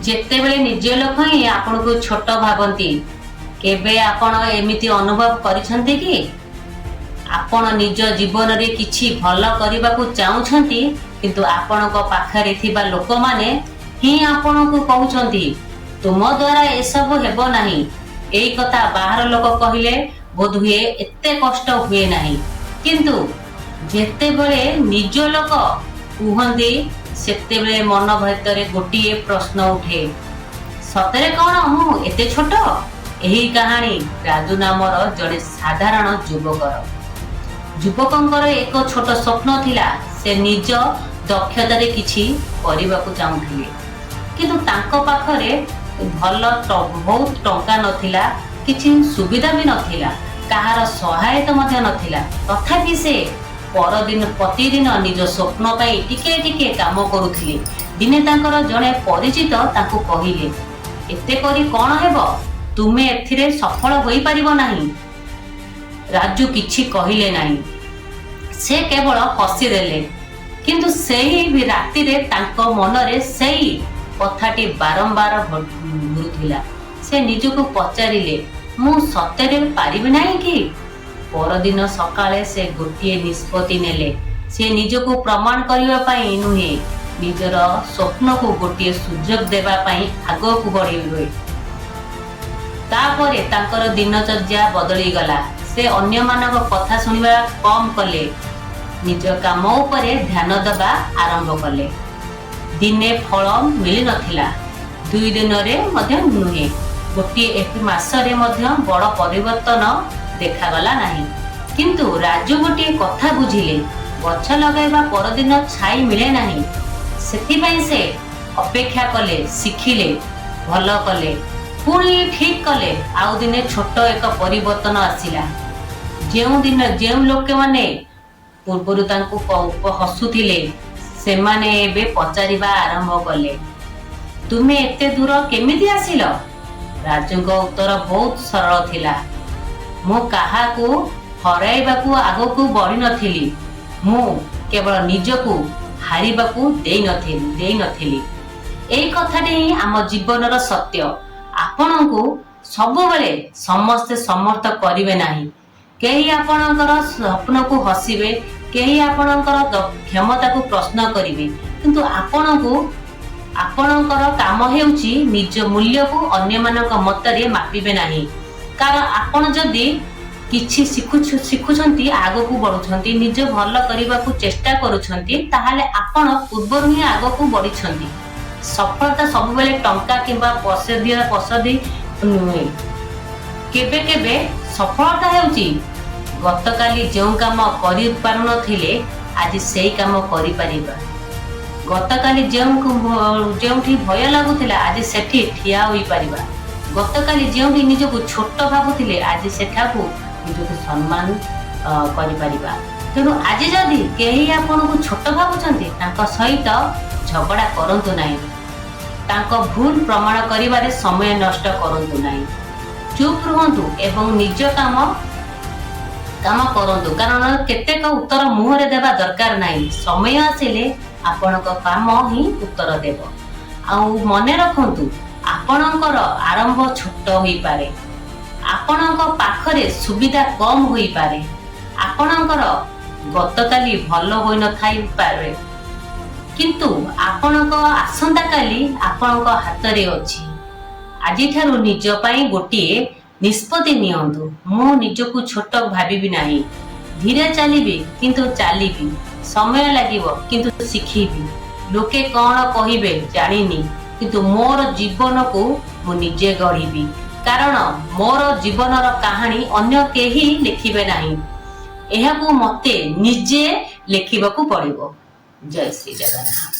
ଯେତେବେଳେ ନିଜ ଲୋକ ହିଁ ଆପଣଙ୍କୁ ଛୋଟ ଭାବନ୍ତି, କେବେ ଆପଣ ଏମିତି ଅନୁଭବ କରିଛନ୍ତି କି? ଆପଣ ନିଜ ଜୀବନରେ କିଛି ଭଲ କରିବାକୁ ଚାହୁଁଛନ୍ତି, କିନ୍ତୁ ଆପଣଙ୍କ ପାଖରେ ଥିବା ଲୋକମାନେ ହିଁ ଆପଣଙ୍କୁ କହୁଛନ୍ତି, "ତୁମ ଦ୍ୱାରା ଏସବୁ ହେବ ନାହିଁ।" ଏଇ କଥା ବାହାର ଲୋକ କହିଲେ ବୋଧହୁଏ ଏତେ କଷ୍ଟ ହୁଏ ନାହିଁ, କିନ୍ତୁ ଯେତେବେଳେ ନିଜ ଲୋକ କୁହନ୍ତି, ସେତେବେଳେ ମନ ଭିତରେ ଗୋଟିଏ ପ୍ରଶ୍ନ ଉଠେ, ସତରେ କଣ ମୁଁ ଏତେ ଛୋଟ? ଏହି କାହାଣୀ ରାଜୁ ନାମର ଜଣେ ସାଧାରଣ ଯୁବକର। ଯୁବକଙ୍କର ଏକ ଛୋଟ ସ୍ୱପ୍ନ ଥିଲା। ସେ ନିଜ ଦକ୍ଷତାରେ କିଛି କରିବାକୁ ଚାହୁଁଥିଲେ, କିନ୍ତୁ ତାଙ୍କ ପାଖରେ ବହୁତ ଟଙ୍କା ନଥିଲା, କିଛି ସୁବିଧା ବି ନଥିଲା, କାହାର ସହାୟତା ମଧ୍ୟ ନଥିଲା। ତଥାପି ସେ ପରଦିନ ପ୍ରତିଦିନ ନିଜ ସ୍ୱପ୍ନ ପାଇଁ ଟିକେ ଟିକେ କାମ କରୁଥିଲେ। ଦିନେ ତାଙ୍କର ଜଣେ ପରିଚିତ ତାଙ୍କୁ କହିଲେ, "ଏତେ କରି କଣ ହେବ? ତୁମେ ଏଥିରେ ସଫଳ ହୋଇପାରିବ ନାହିଁ।" ରାଜୁ କିଛି କହିଲେ ନାହିଁ। ସେ କେବଳ ହସିଦେଲେ। କିନ୍ତୁ ସେଇ ବି ରାତିରେ ତାଙ୍କ ମନରେ ସେଇ କଥାଟି ବାରମ୍ବାର ଘୁରୁଥିଲା। ସେ ନିଜକୁ ପଚାରିଲେ, "ମୁଁ ସତରେ ପାରିବି ନାହିଁ କି?" ପରଦିନ ସକାଳେ ସେ ଗୋଟିଏ ନିଷ୍ପତ୍ତି ନେଲେ। ସେ ନିଜକୁ ପ୍ରମାଣ କରିବା ପାଇଁ ନୁହେଁ, ନିଜର ସ୍ୱପ୍ନକୁ ଗୋଟିଏ ସୁଯୋଗ ଦେବା ପାଇଁ ଆଗକୁ ବଢ଼ିବେ। ତାପରେ ତାଙ୍କର ଦିନଚର୍ଯ୍ୟା ବଦଳିଗଲା। ସେ ଅନ୍ୟମାନଙ୍କ କଥା ଶୁଣିବା କମ୍ କଲେ, ନିଜ କାମ ଉପରେ ଧ୍ୟାନ ଦେବା ଆରମ୍ଭ କଲେ। ଦିନେ ଫଳ ମିଳିନଥିଲା, 2 ଦିନରେ ମଧ୍ୟ ନୁହେଁ, ଗୋଟିଏ ଏକ ମାସରେ ମଧ୍ୟ ବଡ଼ ପରିବର୍ତ୍ତନ ଦେଖାଗଲା ନାହିଁ। କିନ୍ତୁ ରାଜୁ ଗୋଟିଏ କଥା ବୁଝିଲେ, ଗଛ ଲଗାଇବା ପରଦିନ ଛାଇ ମିଳେ ନାହିଁ। ସେଥିପାଇଁ ସେ ଅପେକ୍ଷା କଲେ, ଶିଖିଲେ, ଭଲ କଲେ, ପୁଣି ଠିକ କଲେ। ଆଉ ଦିନେ ଛୋଟ ଏକ ପରିବର୍ତ୍ତନ ଆସିଲା। ଯେଉଁ ଦିନ ଯେଉଁ ଲୋକମାନେ ପୂର୍ବରୁ ତାଙ୍କୁ ହସୁଥିଲେ, ସେମାନେ ଏବେ ପଚାରିବା ଆରମ୍ଭ କଲେ, "ତୁମେ ଏତେ ଦୂର କେମିତି ଆସିଲ?" ରାଜୁଙ୍କ ଉତ୍ତର ବହୁତ ସରଳ ଥିଲା, "ମୁଁ କାହାକୁ ହରାଇବାକୁ ଆଗକୁ ବଢିନଥିଲି। ମୁଁ କେବଳ ନିଜକୁ ହାରିବାକୁ ଦେଇନଥିଲି।" ଏଇ କଥାଟି ହିଁ ଆମ ଜୀବନର ସତ୍ୟ। ଆପଣଙ୍କୁ ସବୁବେଳେ ସମସ୍ତେ ସମର୍ଥ କରିବେ ନାହିଁ। କେହି ଆପଣଙ୍କର ସ୍ୱପ୍ନକୁ ହସିବେ, କେହି ଆପଣଙ୍କର କ୍ଷମତାକୁ ପ୍ରଶ୍ନ କରିବେ, କିନ୍ତୁ ଆପଣଙ୍କର କାମ ହେଉଛି ନିଜ ମୂଲ୍ୟକୁ ଅନ୍ୟମାନଙ୍କ ମତରେ ମାପିବେ ନାହିଁ। କାରଣ ଆପଣ ଯଦି କିଛି ଶିଖୁଛନ୍ତି, ଆଗକୁ ବଢୁଛନ୍ତି, ନିଜ ଭଲ କରିବାକୁ ଚେଷ୍ଟା କରୁଛନ୍ତି, ତାହେଲେ ଆପଣ ପୂର୍ବରୁ ହିଁ ଆଗକୁ ବଢିଛନ୍ତି। ସଫଳତା ସବୁବେଳେ ଟଙ୍କା କିମ୍ବା ପସନ୍ଦି ନୁହେଁ। କେବେ କେବେ ସଫଳତା ହେଉଛି ଗତକାଲି ଯେଉଁ କାମ କରିପାରୁନଥିଲେ, ଆଜି ସେଇ କାମ କରିପାରିବା। ଗତକାଲି ଯେଉଁଠି ଭୟ ଲାଗୁଥିଲା, ଆଜି ସେଠି ଠିଆ ହୋଇପାରିବା। ଗତକାଲି ଯେଉଁଠି ନିଜକୁ ଛୋଟ ଭାବୁଥିଲେ, ଆଜି ସେଠାକୁ ନିଜକୁ ସମ୍ମାନ କରିପାରିବା। ତେଣୁ ଆଜି ଯଦି କେହି ଆପଣଙ୍କୁ ଛୋଟ ଭାବୁଛନ୍ତି, ତାଙ୍କ ସହିତ ଝଗଡ଼ା କରନ୍ତୁ ନାହିଁ। ତାଙ୍କ ଭୁଲ ପ୍ରମାଣ କରିବାରେ ସମୟ ନଷ୍ଟ କରନ୍ତୁ ନାହିଁ। ଚୁପ୍ ରୁହନ୍ତୁ ଏବଂ ନିଜ କାମ କାମ କରନ୍ତୁ, କାରଣ କେତେକ ଉତ୍ତର ମୁହଁରେ ଦେବା ଦରକାର ନାହିଁ। ସମୟ ଆସିଲେ ଆପଣଙ୍କ କାମ ହିଁ ଉତ୍ତର ଦେବ। ଆଉ ମନେ ରଖନ୍ତୁ, ଆପଣଙ୍କର ଆରମ୍ଭ ଛୋଟ ହୋଇପାରେ, ଆପଣଙ୍କ ପାଖରେ ସୁବିଧା କମ୍ ହୋଇପାରେ, ଆପଣଙ୍କର ଗତକାଲି ଭଲ ହୋଇନଥାଇପାରେ, କିନ୍ତୁ ଆପଣଙ୍କ ଆସନ୍ତାକାଲି ଆପଣଙ୍କ ହାତରେ ଅଛି। ଆଜିଠାରୁ ନିଜ ପାଇଁ ଗୋଟିଏ ନିଷ୍ପତ୍ତି ନିଅନ୍ତୁ, ମୁଁ ନିଜକୁ ଛୋଟ ଭାବିବି ନାହିଁ। ଧୀରେ ଚାଲିବି, କିନ୍ତୁ ଚାଲିବି। ସମୟ ଲାଗିବ, କିନ୍ତୁ ଶିଖିବି। ଲୋକେ କଣ କହିବେ ଜାଣିନି, କିନ୍ତୁ ମୋର ଜୀବନକୁ ମୁଁ ନିଜେ ଗଢ଼ିବି, କାରଣ ମୋର ଜୀବନର କାହାଣୀ ଅନ୍ୟ କେହି ଲେଖିବେ ନାହିଁ। ଏହାକୁ ମତେ ନିଜେ ଲେଖିବାକୁ ପଡ଼ିବ। ଜୟ ଶ୍ରୀ ଜଗନ୍ନାଥ।